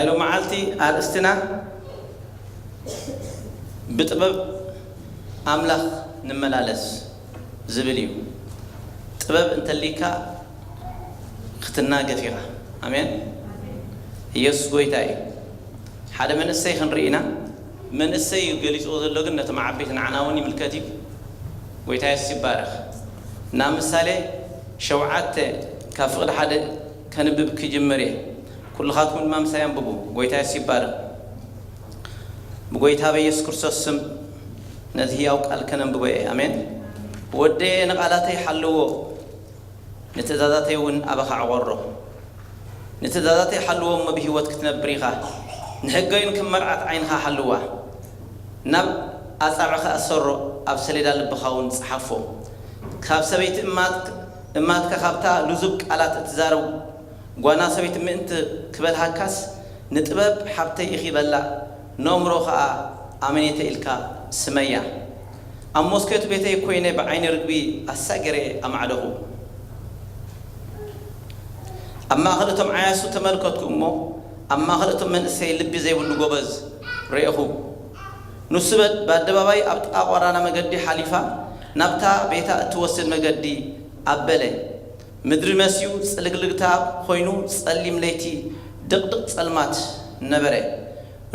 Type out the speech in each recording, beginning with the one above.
ሎመዓልቲ ኣርእስትና ብጥበብ ኣምላኽ ንመላለስ ዝብል እዩ። ጥበብ እንተሊካ ክትናገፍ ኢኻ። ኣሜን። ኢየሱስ ጎይታ እዩ። ሓደ መንእሰይ ክንርኢ ኢና። መንእሰይ እዩ ገሊጽዎ ዘሎ፣ ግን ነቶም ዓበይቲ ንዓና እውን ይምልከት እዩ። ጎይታ የሱስ ይባረኽ። ናብ ምሳሌ ሸውዓተ ካብ ፍቕዲ ሓደ ከንብብ ክጅምር እየ። ኩልኻትኩም ድማ ምሳይ ኣንብቡ። ጎይታ የሱስ ይባረኽ። ብጎይታ በኢየሱስ ክርስቶስ ስም ነዚ ህያው ቃል ከነንብቦ እየ። ኣሜን። ወደየ ንቓላተይ ሓልዎ፣ ንትእዛዛተይ እውን ኣባኻ ዕቖሮ። ንትእዛዛተይ ሓልዎ እሞ ብህይወት ክትነብር ኢኻ። ንሕገይን ከም መርዓት ዓይንኻ ሓልዋ። ናብ ኣጻብዕኻ ኣሰሮ፣ ኣብ ሰሌዳ ልብኻ እውን ጸሓፎ። ካብ ሰበይቲ እማት-፣ እማትካ ካብታ ልዙብ ቃላት እትዛረብ ጓና ሰበይቲ ምእንቲ ክበልሃካስ፣ ንጥበብ ሓብተይ ኢኺ በላ፣ ነእምሮ ኸኣ ኣመኔተ ኢልካ ስመያ። ኣብ መስኮት ቤተይ ኮይነ ብዓይኒ ርግቢ ኣሳገረ ኣማዕደኹ። ኣብ ማእከል እቶም ዓያሱ ተመልከትኩ እሞ፣ ኣብ ማእከል እቶም መንእሰይ ልቢ ዘይብሉ ጎበዝ ርኤኹ። ንሱ በ-፣ ብኣደባባይ ኣብታ ቋራና መገዲ ሓሊፋ፣ ናብታ ቤታ እትወስድ መገዲ ኣበለ። ምድሪ መስዩ ጽልግልግታ ኮይኑ፣ ጸሊም ለይቲ ድቕድቕ ጸልማት ነበረ።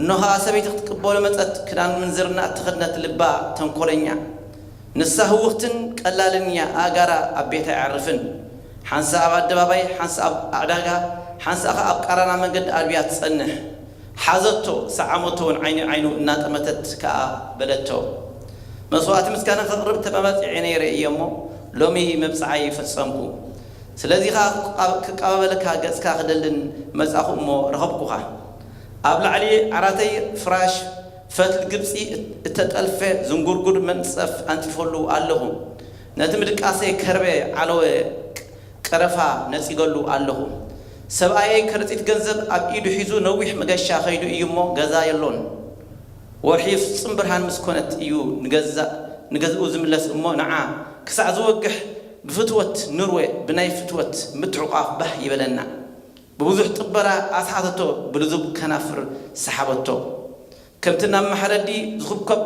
እኖ ኸኣ ሰበይቲ ክትቅበሎ መጸት፣ ክዳን ምንዝርና እተኸድነት ልባ ተንኮለኛ። ንሳ ህውኽትን ቀላልን እያ፣ ኣእጋራ ኣብ ቤታ ኣየዕርፍን። ሓንሳ ኣብ ኣደባባይ፣ ሓንሳ ኣብ ዕዳጋ፣ ሓንሳ ኸኣ ኣብ ቃራና መንገዲ ኣድብያ ትጸንሕ። ሓዘቶ፣ ሰዓመቶ እውን ዓይኒ ዓይኑ እናጠመተት ከኣ በለቶ። መስዋእቲ ምስጋና ከቕርብ ተመባጺዐ ነይረ እየ እሞ፣ ሎሚ መብጽዓይ ፈጸምኩ። ስለዚ ኸኣ ክቃ-፣ ክቀባበለካ ገጽካ ክደልን መጻኹ እሞ ረኸብኩኻ። ኣብ ላዕሊ ዓራተይ ፍራሽ ፈትሊ ግብጺ እተጠልፈ ዝንጉርጉር መንጸፍ ኣንጺፈሉ ኣለኹ። ነቲ ምድቃሰይ ከርበ ዓለወ ቀረፋ ነጺገሉ ኣለኹ። ሰብኣየይ ከረጺት ገንዘብ ኣብ ኢዱ ሒዙ ነዊሕ መገሻ ከይዱ እዩ እሞ ገዛ የሎን። ወርሒ ፍጹም ብርሃን ምስ ኮነት እዩ ንገዛ-፣ ንገዝኡ ዝምለስ እሞ ንዓ ክሳዕ ዝወግሕ ብፍትወት ንርወ ብናይ ፍትወት ምትዕቋፍ ባህ ይበለና። ብብዙሕ ጥበራ ኣስሓተቶ፣ ብልዙብ ከናፍር ሰሓበቶ። ከምቲ ናብ ማሕረዲ ዝኹብኮብ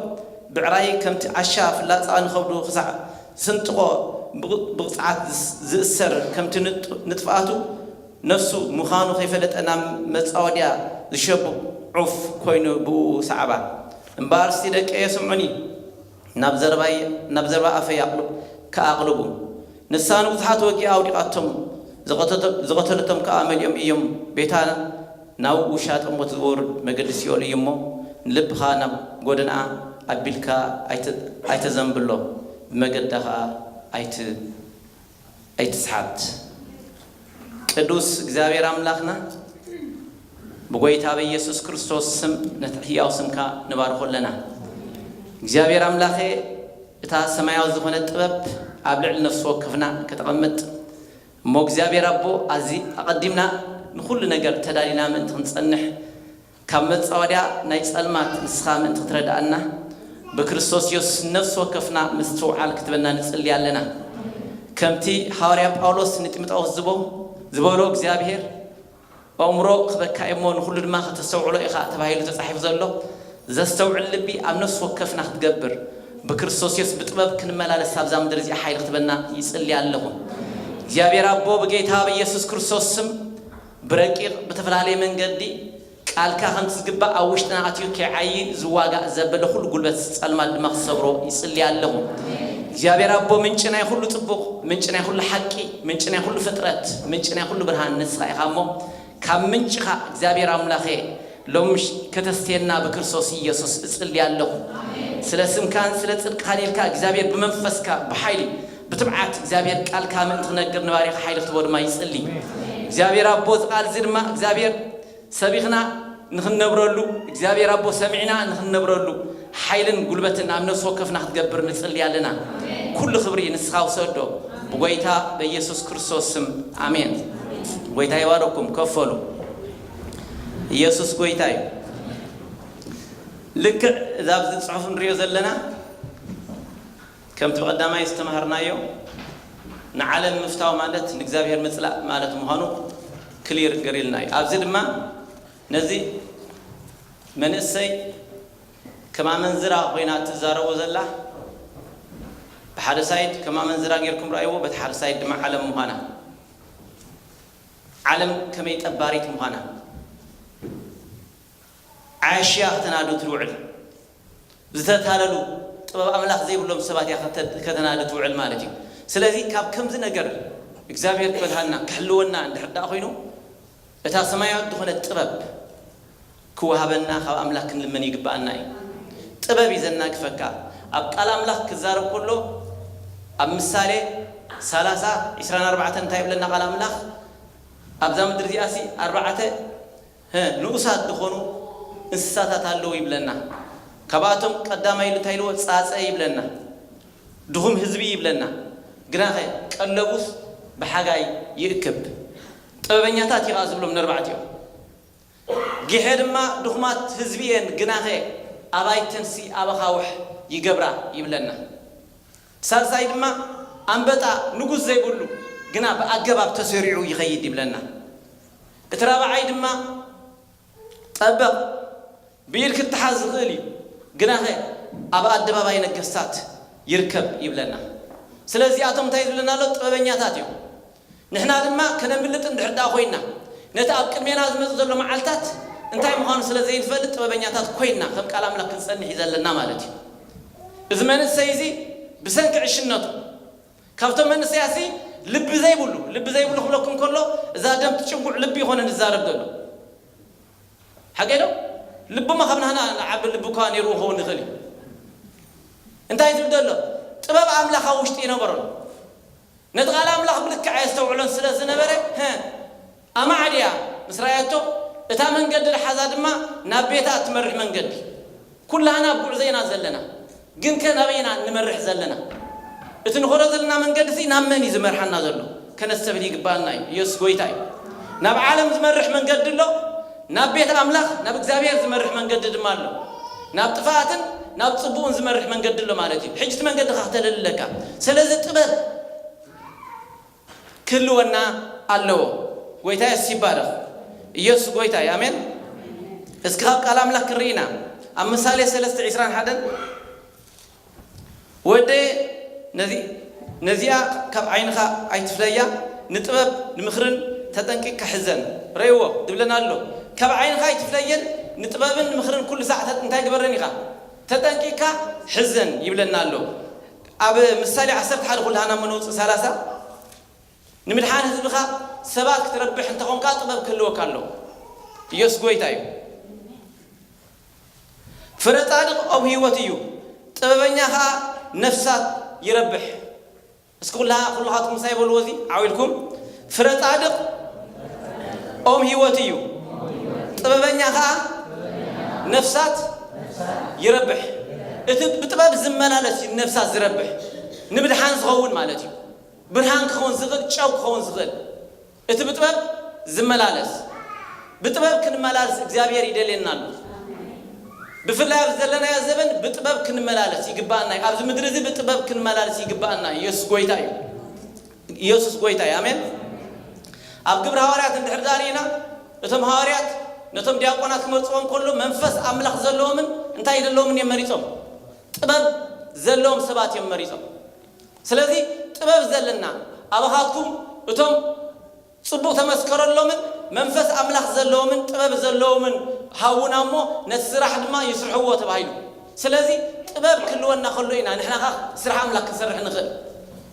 ብዕራይ፣ ከምቲ ዓሻ ፍላጻ ንኸብዱ ክሳዕ ዝስንጥቖ ብቕ-፣ ብቕጽዓት ዝስ-፣ ዝእሰር፣ ከምቲ ንጥ-፣ ንጥፍኣቱ ነፍሱ ምዃኑ ከይፈለጠ ናብ መጻወድያ ዝሸብብ ዑፍ ኮይኑ ብኡ ሰዓባ። እምበኣርሲ ደቀየ ስምዑኒ፣ ናብ ዘረባይ-፣ ናብ ዘረባ ኣፈይ ኣቕሉ-፣ ከኣ ኣቕልቡ። ንሳ ንብዙሓት ወጊኣ ኣውዲቓቶም፣ ዝቐተቶ-፣ ዝቐተለቶም ከኣ መሊኦም እዮም። ቤታ ናብ ውሻጠ ሞት ዝወርድ መገዲ ሲኦል እዩ እሞ፣ ንልብኻ ናብ ጎደንኣ ኣቢልካ ኣይተ-፣ ኣይተዘንብሎ፣ ብመገዳ ኸኣ ኣይት-፣ ኣይትስሓት። ቅዱስ እግዚኣብሔር ኣምላኽና፣ ብጎይታ በኢየሱስ ክርስቶስ ስም ነቲ ሕያው ስምካ ንባርኾ ኣለና። እግዚኣብሔር ኣምላኸ፣ እታ ሰማያዊ ዝኾነት ጥበብ ኣብ ልዕሊ ነፍሲ ወከፍና ከተቐምጥ እሞ፣ እግዚኣብሔር ኣቦ፣ ኣዚ ኣቐዲምና ንኹሉ ነገር ተዳሊና ምእንቲ ክንጸንሕ፣ ካብ መጻወድያ ናይ ጸልማት ንስኻ ምእንቲ ክትረድኣና፣ ብክርስቶስ የሱስ ነፍሲ ወከፍና ምስትውዓል ክትበና ንጽሊ ኣለና። ከምቲ ሃዋርያ ጳውሎስ ንጢሞቴዎስ ዝቦ-፣ ዝበሎ፣ እግዚኣብሔር ኣእምሮ ክበካ እሞ ንኹሉ ድማ ከተስተውዕሎ ኢኻ ተባሂሉ ተጻሒፉ ዘሎ፣ ዘስተውዕል ልቢ ኣብ ነፍሲ ወከፍና ክትገብር፣ ብክርስቶስ የሱስ ብጥበብ ክንመላለስ ኣብዛ ምድሪ እዚኣ ሓይሊ ክትበና ይጽሊ ኣለኹ። እግዚኣብሔር ኣቦ፣ ብጌታ ብኢየሱስ ክርስቶስ ስም፣ ብረቂቕ ብተፈላለየ መንገዲ ቃልካ ከምቲ ዝግባእ ኣብ ውሽጥና ኣትዩ ከይዓዪ ዝዋጋእ ዘበለ ኩሉ ጉልበት ጸልማት ድማ ክሰብሮ ይጽሊ ኣለኹ። እግዚኣብሔር ኣቦ፣ ምንጪ ናይ ኩሉ ጽቡቕ፣ ምንጪ ናይ ኩሉ ሓቂ፣ ምንጪ ናይ ኩሉ ፍጥረት፣ ምንጪ ናይ ኩሉ ብርሃን ንስኻ ኢኻ እሞ፣ ካብ ምንጭኻ እግዚኣብሔር ኣምላኸ፣ ሎሚ ምሽ-፣ ከተስትየና ብክርስቶስ ኢየሱስ እጽሊ ኣለኹ። ስለ ስምካን ስለ ጽድቅኻን ኢልካ እግዚኣብሔር ብመንፈስካ ብሓይሊ ብትብዓት እግዚኣብሔር ቃልካ ምእንቲ ክነግር ንባሪኻ ሓይሊ ክትቦ ድማ ይጽሊ። እግዚኣብሔር ኣቦ፣ እዚ ቃል እዚ ድማ እግዚኣብሔር ሰቢኽና ንኽንነብረሉ፣ እግዚኣብሔር ኣቦ ሰሚዕና ንኽንነብረሉ ሓይልን ጉልበትን ኣብ ነፍሲ ወከፍና ክትገብር ንጽሊ ኣለና። ኩሉ ክብሪ ንስኻ ውሰዶ ብጎይታ በኢየሱስ ክርስቶስ ስም ኣሜን። ጎይታ ይባረኩም። ከፈሉ። ኢየሱስ ጎይታ እዩ። ልክዕ እዛ ኣብዚ ጽሑፍ ንሪኦ ዘለና ከምቲ ብቐዳማይ ዝተማሃርናዮ ንዓለም ምፍታው ማለት ንእግዚኣብሔር ምጽላእ ማለት ምዃኑ ክሊር ገሪልና እዩ። ኣብዚ ድማ ነዚ መንእሰይ ከም ኣመንዝራ ኮይና ትዛረቦ ዘላ፣ ብሓደ ሳይድ ከም ኣመንዝራ ጌርኩም ረኣይዎ፣ በቲ ሓደ ሳይድ ድማ ዓለም ምዃና፣ ዓለም ከመይ ጠባሪት ምዃና፣ ዓያሽያ ከተናዱ ትውዕል፣ ዝተታለሉ፣ ጥበብ ኣምላኽ ዘይብሎም ሰባት እያ ከተ-፣ ከተናዱ ትውዕል ማለት እዩ። ስለዚ ካብ ከምዚ ነገር እግዚኣብሔር ክበልሃልና ክሕልወና እንድሕር ደኣ ኮይኑ፣ እታ ሰማያዊት ዝኾነት ጥበብ ክወሃበና ካብ ኣምላኽ ክንልመን ይግብኣና እዩ። ጥበብ እዩ ዘናግፈካ። ኣብ ቃል ኣምላኽ ክዛረብ ከሎ፣ ኣብ ምሳሌ ሰላሳ፣ ዕስራን ኣርባዕተን እንታይ ይብለና ቃል ኣምላኽ? ኣብዛ ምድሪ እዚኣሲ ኣርባዕተ፣ ሀ፣ ንኡሳት ዝኾኑ እንስሳታት ኣለዉ ይብለና። ካብኣቶም ቀዳማይ ኢሉ እንታይ ኢልዎ? ጻጸ ይብለና። ድኹም ህዝቢ ይብለና። ግናኸ ቀለቡስ ብሓጋይ ይእክብ። ጥበበኛታት እዩ ዝብሎም ነርባዕቲኦም። ጊሐ ድማ ድኹማት ህዝቢ እየን፣ ግናኸ ኣባይተንሲ ኣብ ኣኻውሕ ይገብራ ይብለና። ሳልሳይ ድማ ኣንበጣ ንጉስ ዘይብሉ ግና ብኣገባብ ተሰሪዑ ይኸይድ ይብለና። እቲ ራብዓይ ድማ ጠበቕ ብኢድ ክትሓዝ ዝኽእል እዩ፣ ግናኸ ኣብ ኣደባባይ ነገስታት ይርከብ ይብለና። ስለዚ እዚኣቶም እንታይ ዝብለና ኣሎ? ጥበበኛታት እዮም። ንሕና ድማ ከነምልጥ እንድሕር ደኣ ኮይና፣ ነቲ ኣብ ቅድሜና ዝመጽእ ዘሎ መዓልታት እንታይ ምዃኑ ስለ ዘይንፈልጥ ጥበበኛታት ኮይና ከም ቃል ኣምላኽ ክንጸንሕ እዩ ዘለና ማለት እዩ። እዚ መንእሰይ እዚ ብሰንኪ ዕሽነቱ ካብቶም መንእሰያሲ ልቢ ዘይብሉ፣ ልቢ ዘይብሉ ክብለኩም ከሎ እዛ ደም ትጭንጉዕ ልቢ ይኾነ ንዛረብ ዘሎ። ሓቂ ዶ? ልብማ ካብ ናህና ንዓቢ ልቢ እኳ ነይርዎ ክኸውን ይኽእል እዩ። እንታይ ዝብል ዘሎ? ጥበብ ኣምላኽ ኣብ ውሽጢ ይነበሮ። ነቲ ቃል ኣምላኽ ብልክዕ ኣየስተውዕሎን ስለ ዝነበረ፣ ሀ፣ ኣማዕድያ ምስ ረኣየቶ፣ እታ መንገዲ ዝሓዛ ድማ ናብ ቤታ እትመርሕ መንገዲ። ኩላህና ኣብ ጉዕዞ ኢና ዘለና፣ ግንከ ናበይ ኢና እንመርሕ ዘለና? እቲ ንኸዶ ዘለና መንገዲ እዚ ናብ መን እዩ ዝመርሓና ዘሎ? ከነስተብል ይግባኣና እዩ። ኢየሱስ ጎይታ እዩ። ናብ ዓለም ዝመርሕ መንገዲ ኣሎ፣ ናብ ቤት ኣምላኽ፣ ናብ እግዚኣብሔር ዝመርሕ መንገዲ ድማ ኣሎ። ናብ ጥፍኣትን ናብ ጽቡቕን ዝመርሕ መንገዲ ኣሎ ማለት እዩ። ሕጂ እቲ መንገዲ ኻኽተለልለካ። ስለዚ ጥበብ ክህልወና ኣለዎ። ጎይታ የሱስ ይባረኽ። ኢየሱስ ጎይታ እዩ። ኣሜን። እስኪ ካብ ቃል ኣምላኽ ክንርኢ ኢና። ኣብ ምሳሌ ሰለስተ ዕስራን ሓደን፣ "ወደየ ነዚ-፣ ነዚኣ ካብ ዓይንኻ ኣይትፍለያ፣ ንጥበብ ንምኽርን ተጠንቂቕካ ሕዘን።" ረእይዎ፣ ዝብለና ኣሎ። "ካብ ዓይንኻ ኣይትፍለየን፣ ንጥበብን ንምኽርን ኩሉ ሳዕ ተ-፣ እንታይ ግበረን ኢኻ? ተጠንቂቕካ ሕዘን" ይብለና ኣሎ። ኣብ ምሳሌ ዓሰርተ ሓደ ኩላህና እሞ ነውፅእ ሰላሳ፣ "ንምድሓን ህዝብኻ ሰባት ክትረብሕ እንተኾንካ ጥበብ ክህልወካ ኣለዎ።" ኢየሱስ ጎይታ እዩ። "ፍረ ጻድቕ ኦም ህይወት እዩ፣ ጥበበኛ ኸኣ ነፍሳት ይረብሕ።" እስኪ ኩላ-፣ ኩልኻትኩም ምሳይ በልዎ እዚ ዓው ኢልኩም። "ፍረ ጻድቕ ኦም ህይወት እዩ፣ ጥበበኛ ኸኣ ነፍሳት ይረብሕ።" እቲ ብጥበብ ዝመላለስ እዩ ነፍሳት ዝረብሕ፣ ንምድሓን ዝኸውን ማለት እዩ። ብርሃን ክኸውን ዝኽእል፣ ጨው ክኸውን ዝኽእል፣ እቲ ብጥበብ ዝመላለስ። ብጥበብ ክንመላለስ እግዚኣብሔር ይደልየና ኣሎ። ብፍላይ ኣብዚ ዘለናዮ ዘበን ብጥበብ ክንመላለስ ይግባኣና እዩ። ኣብዚ ምድሪ እዚ ብጥበብ ክንመላለስ ይግባኣና እዩ። ኢየሱስ ጎይታ እዩ። ኢየሱስ ጎይታ እዩ። ኣሜን። ኣብ ግብሪ ሃዋርያት እንድሕር ዳኣ ርኢና፣ እቶም ሃዋርያት ነቶም ዲያቆናት ክመርጽዎም ከሎ መንፈስ ኣምላኽ ዘለዎምን እንታይ ዘለዎምን እዮም መሪጾም? ጥበብ ዘለዎም ሰባት እዮም መሪጾም። ስለዚ ጥበብ ዘለና ኣባኻትኩም እቶም ጽቡቕ ተመስከረሎምን መንፈስ ኣምላኽ ዘለዎምን ጥበብ ዘለዎምን ሃውና እሞ ነቲ ስራሕ ድማ ይስርሕዎ ተባሂሉ። ስለዚ ጥበብ ክህልወና ከሎ ኢና ንሕና ኸኣ ስራሕ ኣምላኽ ክንሰርሕ ንኽእል።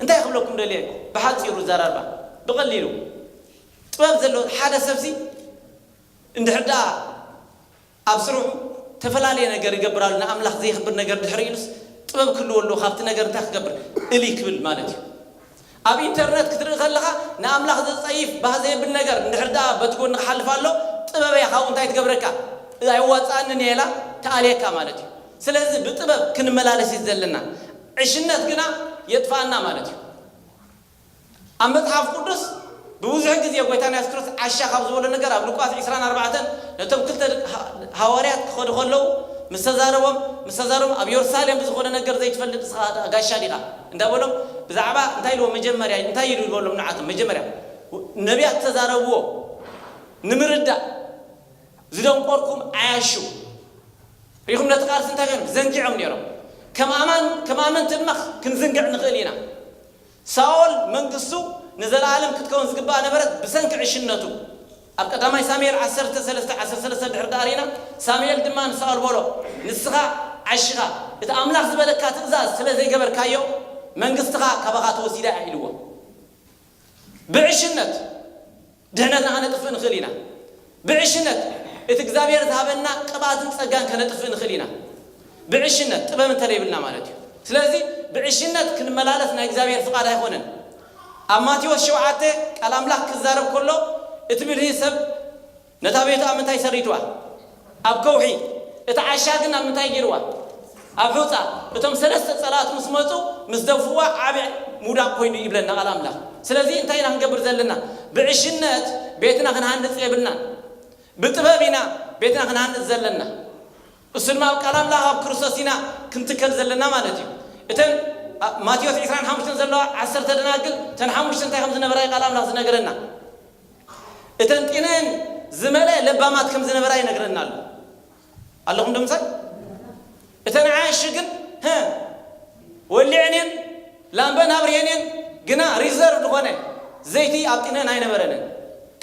እንታይ ክብለኩም ደልየ ብሓጺሩ ዘራርባ ብቐሊሉ ጥበብ ዘለዎ ሓደ ሰብሲ እንድሕር ደኣ ኣብ ስርሑ ተፈላለየ ነገር ይገብር ኣሎ፣ ንኣምላኽ ዘየኽብር ነገር ድሕሪ ኢሉስ ጥበብ ክህልዎ ኣለዎ። ካብቲ ነገር እንታይ ክገብር እሊ ክብል ማለት እዩ። ኣብ ኢንተርነት ክትርኢ ከለኻ ንኣምላኽ ዘጸይፍ ባህ ዘየብል ነገር እንድሕር ደኣ በቲ ጎኒ ክሓልፍ ኣሎ፣ ጥበብ እያ ካብኡ እንታይ ትገብረካ? ኣይዋጽኣንን እየ ኢላ ትኣልየካ ማለት እዩ። ስለዚ ብጥበብ ክንመላለስ እዩ ዘለና። ዕሽነት ግና የጥፍኣና ማለት እዩ። ኣብ መጽሓፍ ቅዱስ ብብዙሕ ግዜ ጎይታና የሱስ ክርስቶስ ዓሻ ካብ ዝበሎ ነገር ኣብ ሉቃስ ዕስራን ኣርባዕተን ነቶም ክልተ ደቂ ሃ-፣ ሃዋርያት ክኸዱ ከለዉ ምስ ተዛረቦም፣ ምስ ተዛረቦም ኣብ የሩሳሌም ብዝኾነ ነገር ዘይትፈልጥ ንስኻ ጋሻ ዲኻ እንዳበሎም ብዛዕባ እንታይ ኢልዎም መጀመርያ እንታይ ኢሉ ዝበሎም ንዓቶም መጀመርያ ነቢያት ተዛረብዎ ንምርዳእ ዝደንቆርኩም ዓያሹ። ሪኹም ነቲ ቃልሲ እንታይ ገይሮም? ዘንጊዖም ነይሮም። ከም ኣማን-፣ ከም ኣመንቲ ድማ ክንዝንግዕ ንኽእል ኢና። ሳኦል መንግስቱ ንዘለኣለም ክትከውን ዝግባእ ነበረት ብሰንኪ ዕሽነቱ። ኣብ ቀዳማይ ሳሙኤል ዓሰርተ ሰለስተ ዓሰርተ ሰለስተ ድሕሪ ደኣ ርኢና፣ ሳሙኤል ድማ ንሳኦል በሎ፣ "ንስኻ ዓሽኻ፣ እቲ ኣምላኽ ዝበለካ ትእዛዝ ስለ ዘይገበርካዮ፣ መንግስትኻ ካባኻ ተወሲዳ እያ" ኢልዎ። ብዕሽነት ድሕነትና ከነጥፍእ ንኽእል ኢና። ብዕሽነት እቲ እግዚኣብሔር ዝሃበና ቅብኣትን ጸጋን ከነጥፍእ ንኽእል ኢና። ብዕሽነት ጥበብ እንተለይብልና ማለት እዩ። ስለዚ ብዕሽነት ክንመላለስ ናይ እግዚኣብሔር ፍቓድ ኣይኾነን። ኣብ ማቴዎስ ሸውዓተ ቃል ኣምላኽ ክዛረብ ከሎ፣ እቲ ብልሂ ሰብ ነታ ቤቱ ኣብ ምንታይ ሰሪትዋ? ኣብ ከውሒ። እታ ዓሻ ግን ኣብ ምንታይ ገይርዋ? ኣብ ሑጻ። እቶም ሰለስተ ጸላእቱ ምስ መጹ፣ ምስ ደፍዋ፣ ዓቢ ምውዳቕ ኮይኑ ይብለና ቃል ኣምላኽ። ስለዚ እንታይ ኢና ክንገብር ዘለና? ብዕሽነት ቤትና ክንሃንጽ የብልናን። ብጥበብ ኢና ቤትና ክንሃንጽ ዘለና። እሱ ድማ ኣብ ቃል ኣምላኽ ኣብ ክርስቶስ ኢና ክንትከል ዘለና ማለት እዩ። እተን ኣብ ማቴዎስ ዕስራን ሓሙሽተን ዘለዋ ዓሰርተ ደናግል፣ እተን ሓሙሽተ እንታይ ከም ዝነበራ እዩ ቃል ኣምላኽ ዝነገረና። እተን ጢነን ዝመልአ ለባማት ከም ዝነበራ ይነግረና ኣሎ። ኣለኹም ዶ ምሳይ? እተን ዓያሹ ግን፣ ሀ፣ ወሊዐን እየን፣ ላምበን ኣብሪሀን እየን፣ ግና ሪዘርቭ ዝኾነ ዘይቲ ኣብ ጢነን ኣይነበረንን።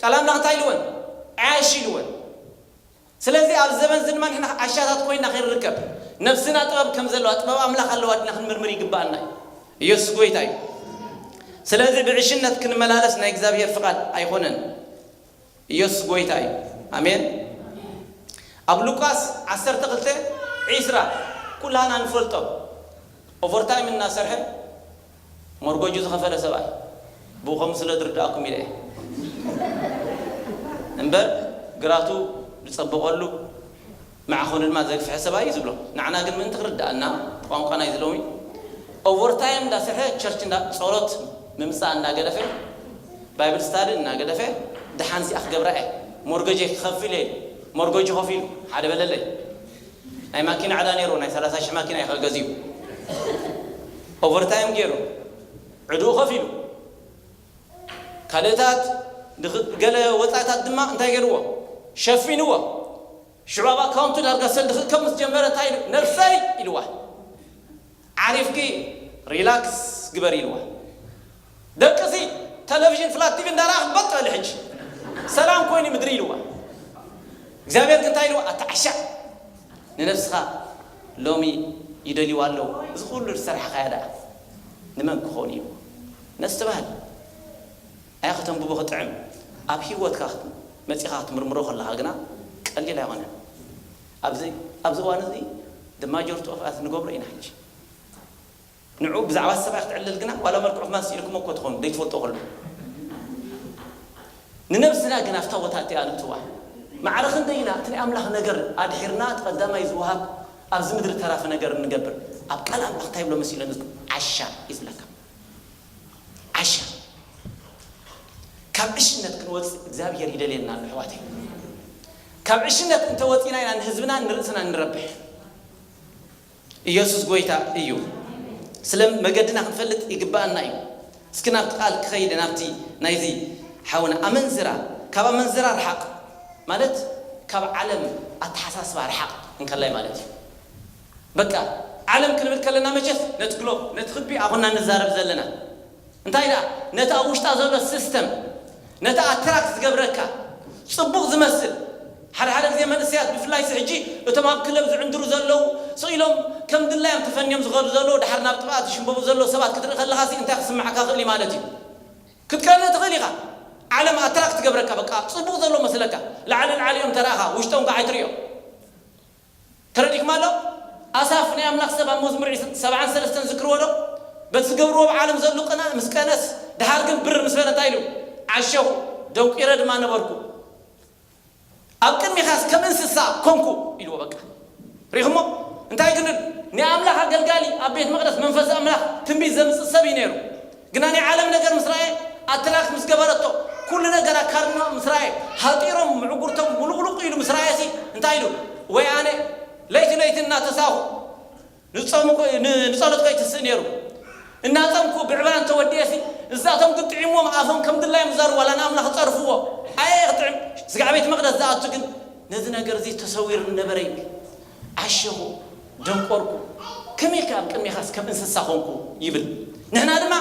ቃል ኣምላኽ እንታይ ኢልወን? ዓያሹ ኢልወን። ስለዚ ኣብ ዘበን እዚ ድማ ንሕና ዓሻታት ኮይና ከይንርከብ፣ ነፍስና ጥበብ ከም ዘለዋ፣ ጥበብ ኣምላኽ ኣለዋ ድና ክንምርምር ይግባኣና እዩ። ኢየሱስ ጎይታ እዩ። ስለዚ ብዕሽነት ክንመላለስ ናይ እግዚኣብሔር ፍቓድ ኣይኮነን። ኢየሱስ ጎይታ እዩ። ኣሜን። ኣብ ሉቃስ ዓሰርተ ክልተ ዒስራ ኩላና ንፈልጦ፣ ኦቨርታይም እናሰርሐ ሞርጎጁ ዝኸፈለ ሰብኣይ፣ ብኡ ከምኡ ስለ ዝርድኣኩም ኢለ እየ። እምበር ግራቱ ዝጸበቐሉ፣ መዓኾኑ ድማ ዘግፍሐ ሰብኣይ እዩ ዝብሎ። ንዓና ግን ምእንቲ ክርድኣና፣ ቋንቋና እዩ ዝለውሚ። ኦቨርታይም እንዳሰርሐ፣ ቸርች እንዳ-፣ ጸሎት ምምጻእ እናገደፈ፣ ባይብል ስታዲ እናገደፈ፣ ደሓን ሲኣ ክገብራ እየ። ሞርገጀ ክኸፍል እየ። ሞርገጁ ከፊሉ፣ ሓደ በለለይ። ናይ ማኪና ዕዳ ነይሩ፣ ናይ ሰላሳ ሺሕ ማኪና እዩ ገዚኡ። ኦቨርታይም ገይሩ፣ ዕድኡ ከፊሉ። ካልእታት ንኽ-፣ ገለ ወጻእታት ድማ እንታይ ገይርዎ? ሸፊንዎ። ሽዑ ኣብ ኣካውንቱ ዳርጋ ሰልዲ ክእከብ ምስ ጀመረ እንታይ ኢሉ? "ነብሰይ" ኢልዋ። "ዓሪፍኪ ሪላክስ ግበሪ" ኢልዋ። ደቅሲ ቴሌቪዥን ፍላት ቲቪ እንዳረኣኽ በጥ በሊ ሕጂ። "ሰላም ኮይኑ ምድሪ" ኢልዋ። እግዚኣብሔር ግን እንታይ ኢልዋ? "ኣታ ዓሻ፣ ንነብስኻ ሎሚ ይደልይዋ ኣለዉ። እዚ ኩሉ ዝሰርሓኻያ ደኣ ንመን ክኸውን እዩ?" ነስተባህል። ኣያ ከተንብቦ ክጥዕም፣ ኣብ ህይወትካ ክት-፣ መጺኻ ክትምርምሮ ከለኻ ግና ቀሊል ኣይኮነን። ኣብዚ፣ ኣብዚ እዋን እዚ the majority of us ንገብሮ ኢና ሕጂ። ንዑ ብዛዕባ ሰብኣይ ክትዕልል ግና ዋላ መልክዑ ክማን ስኢልኩሞ እኮ ትኾኑ፣ ዘይትፈልጦ ከሎ። ንነብስና ግን ኣብታ ቦታ እቲኣ ንእትዋ። ማዕረ ክንደይ ኢና እቲ ናይ ኣምላኽ ነገር ኣድሒርና እቲ ቀዳማይ ዝወሃብ ኣብዚ ምድሪ ተራፊ ነገር እንገብር። ኣብ ቃል ኣምላኽ እንታይ ብሎ መሲሉ ንዝግ-፣ ዓሻ እዩ ዝብለካ። ዓሻ። ካብ ዕሽነት ክንወጽእ እግዚኣብሔር ይደልየና ኣሎ፣ ኣሕዋተይ። ካብ ዕሽነት እንተወጺና ኢና ንህዝብናን ንርእስና ንረብሕ። ኢየሱስ ጎይታ እዩ። ስለ መገድና ክንፈልጥ ይግባኣና እዩ። እስኪ ናብቲ ቃል ክኸይድ፣ ናብቲ ናይዚ ሓውና ኣመንዝራ፣ ካብ ኣመንዝራ ርሓቕ ማለት ካብ ዓለም ኣተሓሳስባ ርሓቕ እንከላይ ማለት እዩ። በቃ ዓለም ክንብል ከለና መቸስ ነቲ ግሎብ፣ ነቲ ክቢ ኣኹና ንዛረብ ዘለና። እንታይ ደኣ፣ ነቲ ኣብ ውሽጣ ዘሎ ሲስተም፣ ነቲ ኣትራክት ዝገብረካ ጽቡቕ ዝመስል፣ ሓደ ሓደ ግዜ መንእሰያት ብፍላይ ሕጂ እቶም ኣብ ክለብ ዝዕንድሩ ዘለዉ፣ ስቕ ኢሎም ከም ድላዮም ተፈንዮም ዝኸዱ ዘለዉ፣ ድሓር ናብ ጥፍኣት ዝሽምበቡ ዘለዉ ሰባት ክትርኢ ከለኻሲ እንታይ ክስምዓካ ክእል እዩ ማለት እዩ። ክትቀንእ ትኽእል ኢኻ። ዓለም ኣትራክት ትገብረካ፣ በቃ ጽቡቕ ዘሎ መስለካ፣ ላዕሊ ላዕሊ እዮም ተራእኻ፣ ውሽጦም ከዓ ኣይትርእዮም። ተረዲእኩም ኣሎ? ኣሳፍ ናይ ኣምላኽ ሰብ ኣብ መዝሙር ሰብዓን ሰለስተን ዝክርዎ ዶ? በቲ ዝገብርዎ ኣብ ዓለም ዘሎ ቅናእ ምስ ቀነስ፣ ድሓር ግን ብር ምስ በለ እንታይ ኢሉ? ዓሸኹ፣ ደንቂረ ድማ ነበርኩ። ኣብ ቅድሚኻስ ከም እንስሳ ኮንኩ ኢልዎ በቃ። ሪኹሞ? እንታይ ግን ናይ ኣምላኽ ኣገልጋሊ ኣብ ቤት መቕደስ መንፈስ ኣምላኽ ትንቢት ዘምጽእ ሰብ እዩ ነይሩ። ግና ናይ ዓለም ነገር ምስ ረኣየ፣ ኣትራክ ምስ ገበረቶ፣ ኩሉ ነገር ኣካልና ምስ ረኣየ፣ ሃጢሮም ምዕጉርቶም ሙሉቁሉቁ ኢሉ ምስ ረኣየሲ፣ እንታይ ኢሉ? ወይ ኣነ ለይቲ ለይቲ እናተሳኹ፣ ንጾም እኮ፣ ን-፣ ንጸሎት እኮ ይትስእ ነይሩ። እናጾምኩ ብዕብራን ተወዲኤሲ፣ እዛቶም ግን ጥዒምዎም ኣፎም ከም ድላዮም ዝዛርቡ፣ ዋላ ንኣምላኽ ጸርፍዎ። ኣየ ክጥዕም፣ ስጋዕ ቤት መቕደስ ዝኣቱ ግን ነዚ ነገር እዚ ተሰዊሩ ነበረ ይብል። ዓሸኹ፣ ደንቆርኩ፣ ከመይ ኢልካ ኣብ ቅድሜኻስ ከም እንስሳ ኾንኩ ይብል። ንሕና ድማ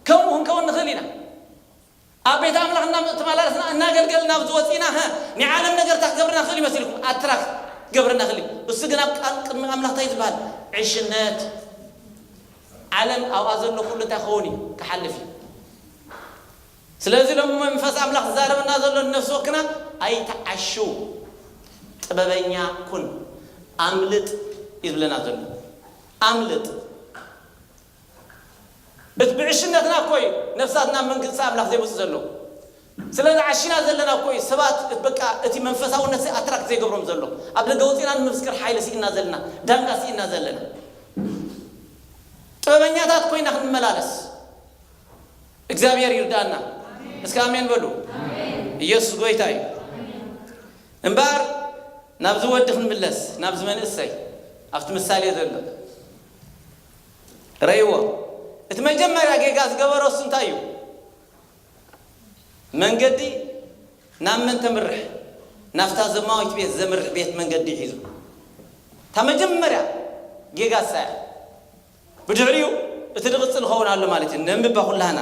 ከምኡ ክንከውን ንኽእል ኢና። ኣብ ቤት ኣምላኽ እናተመላለስና እናገልገልና ኣብዚ ወፂና፣ ሀ፣ ናይ ዓለም ነገርታ ክገብርና ክእል ይመስልኩም? ኣትራክ ክገብርና ክእል። እሱ ግን ኣብ ቃል ቅድሚ ኣምላኽ እንታይ ዝበሃል? ዕሽነት። ዓለም ኣብኣ ዘሎ ኩሉ እንታይ ክኸውን እዩ? ክሓልፍ እዩ። ስለዚ ሎም መንፈስ ኣምላኽ ዝዛረበና ዘሎ ንነፍሲ ወክና ኣይትዓሽው፣ ጥበበኛ ኩን፣ ኣምልጥ ይብለና ዘሎ። ኣምልጥ። እቲ ብዕሽነትና እኮ እዩ ነፍሳትና መንግስቲ ኣምላኽ ዘይመፁ ዘሎ። ስለዚ ዓሽና ዘለና እኮ እዩ ሰባት በቃ እቲ መንፈሳውነት ኣትራክት ዘይገብሮም ዘሎ። ኣብ ደገ ወፂና ንምስክር ሓይሊ ስኢና ዘለና፣ ዳንጋ ስኢና ዘለና። ጥበበኛታት ኮይና ክንመላለስ እግዚኣብሔር ይርዳና። እስከ ኣሜን በሉ። ኢየሱስ ጎይታ እዩ። እምበኣር ናብዚ ወዲ ክንምለስ፣ ናብዚ መንእሰይ ኣብቲ ምሳሌ ዘሎ ረይዎ። እቲ መጀመርያ ጌጋ ዝገበሮ እሱ እንታይ እዩ? መንገዲ ናብ መን ተምርሕ? ናብታ ዘማዊት ቤት ዘምርሕ ቤት መንገዲ ሒዙ። እታ መጀመርያ ጌጋ እሳ እያ። ብድሕሪኡ እቲ ዝቕጽል ክኸውን ኣሎ ማለት እዩ። ነንብባ ኩላህና።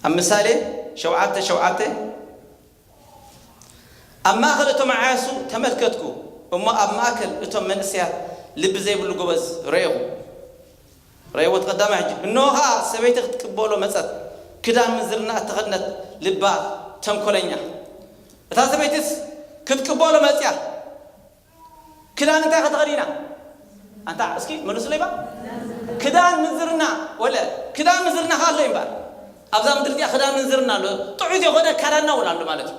ኣብ ምሳሌ ሸውዓተ ሸውዓተ፣ ኣብ ማእከል እቶም ዓያሱ ተመልከትኩ፣ እሞ ኣብ ማእከል እቶም መንእሰያት ልቢ ዘይብሉ ጎበዝ ረኤኹ። ረእይዎ እቲ ቀዳማይ ሕጂ። እንሆ ኸኣ ሰበይቲ ክትቅበሎ መጸት፣ ክዳን ምንዝርና እተኸድነት፣ ልባ ተንኮለኛ። እታ ሰበይትስ ክትቅበሎ መጽያ። ክዳን እንታይ ከተኸዲና? ኣንታ እስኪ መልሱለይ ባ። ክዳን ምንዝርና፣ ወለ ክዳን ምንዝርና ከ ኣሎ እምበኣር። ኣብዛ ምድሪ እዚኣ ክዳን ምንዝርና ኣሎ። ጥዑይ ዘይኮነ ኣካዳድና እውን ኣሎ ማለት እዩ።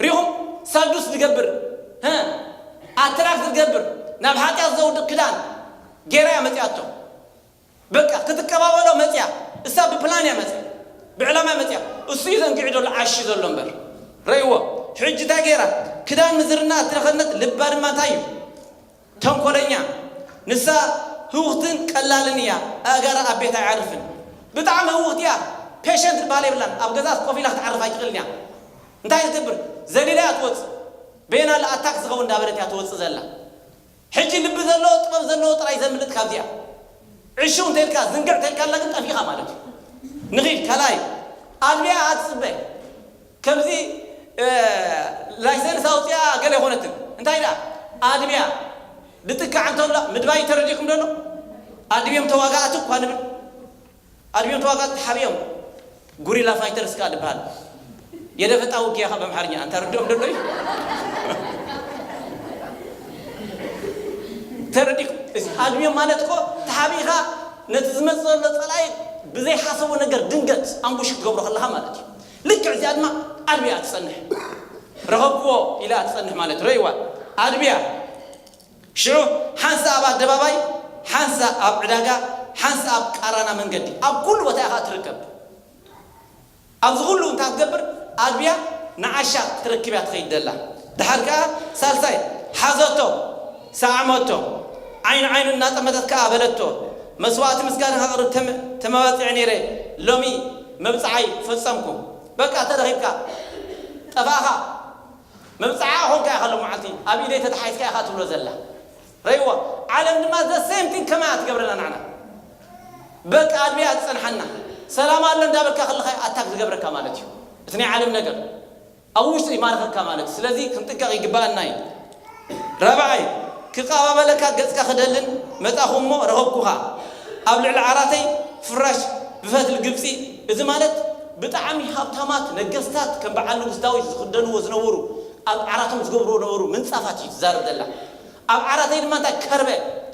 ሪኹም? ሳዱስ ዝገብር፣ ሀ፣ ኣትራክ ዝገብር፣ ናብ ሓጢኣት ዘውድቕ ክዳን ጌራ እያ መጺኣቶ። በቃ ክትቀባበሎ መጽያ። እሳ ብፕላን እያ መጽያ። ብዕላማ እያ መጽያ። እሱ እዩ ዘንጊዑ ዘሎ፣ ዓሺ ዘሎ እምበር። ረእይዎ። ሕጂ እንታይ ገይራ? ክዳን ምዝርና እትረኸነት ልባ ድማ እንታይ እዩ? ተንኮለኛ። ንሳ ህውኽትን ቀላልን እያ። ኣእጋራ ኣብ ቤት ኣይዓርፍን። ብጣዕሚ ህውኽቲ እያ። ፔሸንት ዝበሃል የብላን። ኣብ ገዛ ኮፍ ኢላ ክትዓርፍ ኣይትኽእልን እያ። እንታይ ትገብር? ዘሊላ እያ ትወጽእ። በየና ለኣታክ ዝኸውን እንዳበለት እያ ትወጽእ ዘላ። ሕጂ ልቢ ዘለዎ ጥበብ ዘለዎ ጥራይ ዘምልጥ ካብዚኣ። ዕሹ እንተ ኢልካ ዝንግዕ እንተ ኢልካ ኣላ ግን ጠፊኻ ማለት እዩ። ንኺድ ካልኣይ ኣድብያ ኣትጽበ። ከምዚ፣ እ፣ ላይሰንስ ኣውፅኣ ገለ ኣይኮነትን። እንታይ ደኣ ኣድብያ ድጥቃዕ እንተሎ ምድባይ ተረዲእኩም ደሎ? ኣድብዮም ተዋጋእቲ እኳ ንብል። ኣድብዮም ተዋጋእቲ ተሓቢኦም ጉሪላ ፋይተርስ ከኣ ዝበሃል። የደፈጣ ውጊያ ከኣ በምሓርኛ። ኣንታ ርድኦም ደሎ እዩ። ተረዲእኩም? እዚ ኣድብዮም ማለት እኮ ተሓቢእኻ ነቲ ዝመጽእ ዘሎ ጸላኢ ብዘይሓሰቦ ነገር ድንገት ኣምቡሽ ክትገብሮ ከለኻ ማለት እዩ። ልክዕ እዚኣ ድማ ኣድብያ ትጸንሕ። ረኸብክዎ ኢላ ትጸንሕ ማለት ረይዋ። ኣድብያ ሽዑ ሓንሳ ኣብ ኣደባባይ፣ ሓንሳ ኣብ ዕዳጋ፣ ሓንሳ ኣብ ቃራና መንገዲ፣ ኣብ ኩሉ ቦታ ኢኻ ትርከብ። ኣብዚ ኩሉ እንታይ ክትገብር? ኣድብያ ንዓሻ ክትረክብ እያ ትኸይድ ዘላ። ድሓር ከኣ ሳልሳይ ሓዘቶ፣ ሰዓመቶ፣ ዓይኑ ዓይኑ እናጠመተት ከኣ በለቶ፣ መስዋእቲ ምስጋና ከቕርብ ተመ-፣ ተመባጺዐ ነይረ፣ ሎሚ መብጽዓይ ፈጸምኩ። በቃ ተረኺብካ፣ ጠፋእኻ። መብጽዓ ኾንካ ኢኻ ሎም መዓልቲ ኣብ ኢደይ ተተሓሒዝካ ኢኻ ትብሎ ዘላ። ረይዋ፣ ዓለም ድማ the same thing ከማያ ትገብረና ንዓና። በቃ ኣድብያ ትጸንሓና። ሰላም ኣሎ እንዳበልካ ከለኻ ኣታክ ዝገብረካ ማለት እዩ። እቲ ናይ ዓለም ነገር ኣብ ውሽጢ ይማርኸካ ማለት እዩ። ስለዚ ክንጥንቀቕ ይግባኣና እዩ። ራብዓይ፣ ክቐባበለካ ገጽካ ክደልን መጻኹ እሞ ረኸብኩኻ። ኣብ ልዕሊ ዓራተይ ፍራሽ ብፈትሊ ግብጺ። እዚ ማለት ብጣዕሚ ሃብታማት ነገስታት ከም በዓል ንጉስ ዳዊት ዝኽደንዎ ዝነበሩ ኣብ ዓራቶም ዝገብርዎ ነበሩ ምንጻፋት እዩ ትዛረብ ዘላ። ኣብ ዓራተይ ድማ እንታይ ከርበ